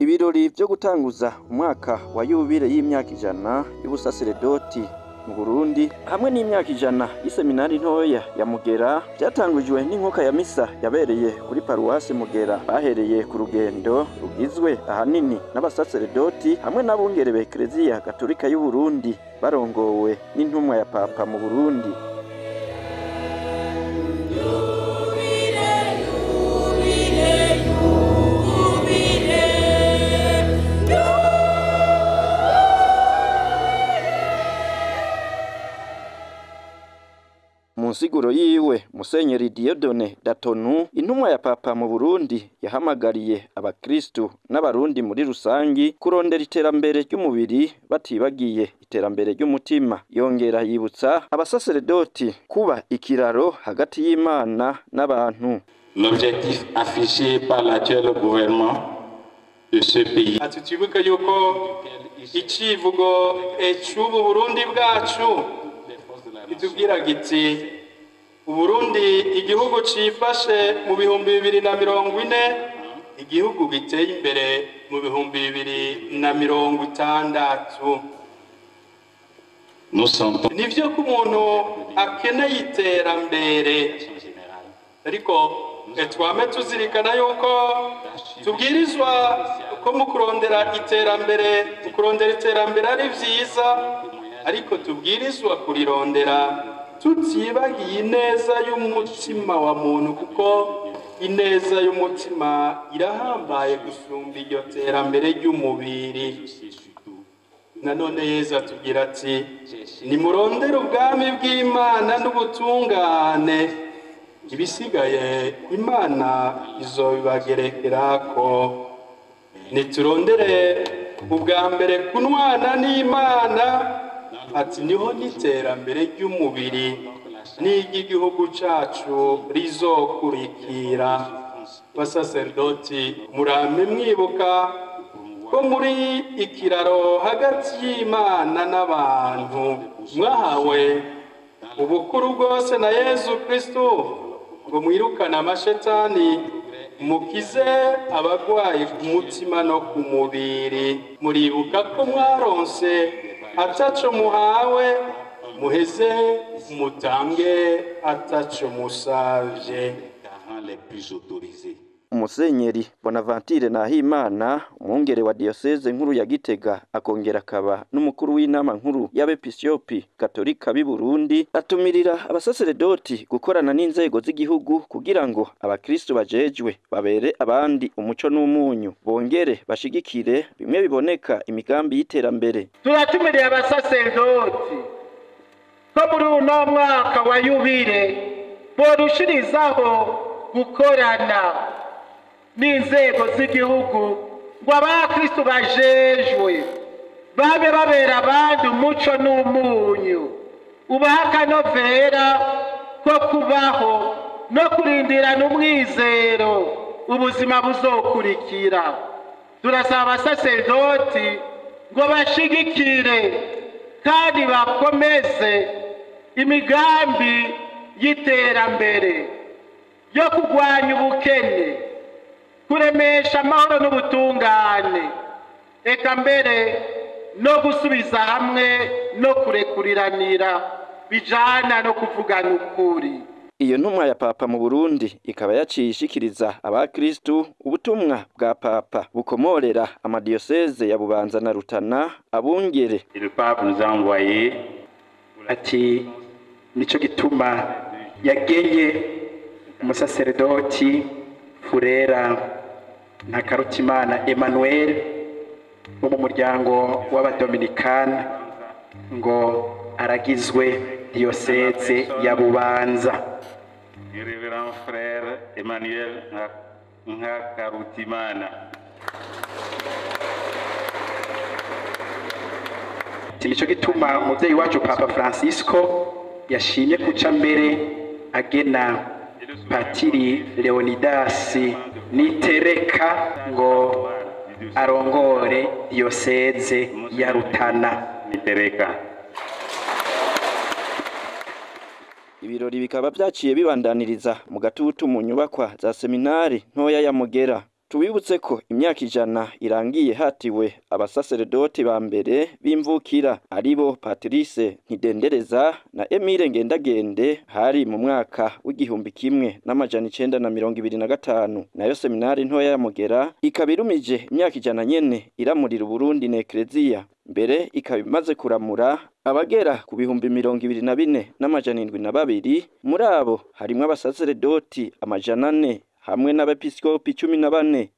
Ibirori vyo gutanguza umwaka wa yubile y'imyaka 100 y'ubusaseredoti mu Burundi hamwe n'imyaka 100 y'iseminari ntoya ya Mugera byatangujwe n'inkoka ya misa yabereye kuri paruwasi Mugera. Bahereye ku rugendo rugizwe ahanini n'abasaseredoti hamwe n'abungere ba Eklezia Gatolika y'u Burundi barongowe n'intumwa ya Papa mu Burundi. Mu nsiguro yiwe, Musenyeri Dieudonné Datonu, intumwa ya Papa mu Burundi, yahamagariye abakristu n'abarundi muri rusangi kurondera iterambere ry'umubiri batibagiye iterambere ry'umutima. Yongera yibutsa abasaseredoti kuba ikiraro hagati y'Imana n'abantu. L'objectif affiché par l'actuel gouvernement de ce pays. Ati twibuke yuko icivugo c'ubu Burundi bwacu itubwira giti Uburundi igihugu cifashe mu 2040, igihugu giteye imbere mu 2060. Nivyo ko umuntu akeneye iterambere, ariko twame tuzirikana yuko tubwirizwa ko mu kurondera iterambere, mu kurondera iterambere ari vyiza, ariko tubwirizwa kurirondera tutibagiye ineza y'umutima wa muntu, kuko ineza y'umutima irahambaye gusumba iryo terambere ry'umubiri. Nanone Yezu atubwira ati nimurondere ubwami bw'Imana n'ubutungane, ibisigaye Imana izobibagerekerako. Niturondere ubwa mbere kunwana n'Imana, ati niho n'iterambere ry'umubiri n'iry'igihugu cacu rizokurikira. Basaserdoti, murame mwibuka ko muri ikiraro hagati y'Imana n'abantu. Mwahawe ubukuru bwose na Yezu Kristu ngo mwirukane amashetani, mukize abagwayi ku mutima no ku mubiri. Muribuka ko mwaronse ataco muhawe, muheze mutange ataco musavye. Umusenyeri Bonaventure Nahimana, umwungere wa diocese nkuru ya Gitega, akongera akaba n'umukuru w'inama nkuru y'abepiskopi Katolika b'i Burundi, atumirira abasaseredoti gukorana n'inzego z'igihugu kugira ngo abakristo bajejwe babere abandi umuco n'umunyu, bongere bashigikire bimwe biboneka imigambi y'iterambere. Turatumiriye abasaseredoti ko muri uno mwaka wa yubile borushirizaho gukorana n'inzego z'igihugu ngo abakristo bajejwe babe babera abandi umuco n'umunyu, ubaha akanovera ko kubaho no kurindirana umwizero ubuzima buzokurikira. Turasaba abasaseredoti ngo bashigikire kandi bakomeze imigambi y'iterambere yo kurwanya ubukene, kuremesha amahoro n'ubutungane, eka mbere no gusubiza hamwe no kurekuriranira bijana no kuvugana ukuri. Iyo ntumwa ya Papa mu Burundi ikaba yaciye ishikiriza abakristu ubutumwa bwa Papa bukomorera amadiyoseze ya Bubanza na Rutana abungere. Le pape nous a envoyé, ati nico gituma yagenye umusaseredoti Furera Ntakarutimana Emmanuel wo mu muryango w'abadominikani ngo aragizwe diyoseze ya Bubanza. Révérend frère Emmanuel Ntakarutimana. Nico gituma umuvyeyi wacu Papa Francisco yashimye kuca mbere agena Patiri Leonidas Nitereka ngo arongore diyoseze ya Rutana. Nitereka. Ibirori bikaba byaciye bibandaniriza mu gatutu mu nyubakwa za seminari ntoya ya Mugera. Tubibutse ko imyaka 100 irangiye hatiwe abasaseredoti ba mbere b'imvukira aribo Patrice Ntidendereza na Emile Ngendagende, hari mu mwaka w'1925. Nayo seminari ntoya ya Mugera ikaba irumije imyaka 100 nyene iramurira Uburundi na Ekleziya, mbere ikaba imaze kuramura abagera ku 24,702. Muri abo harimwo abasaseredoti 400 hamwe n'abepiskopi 14.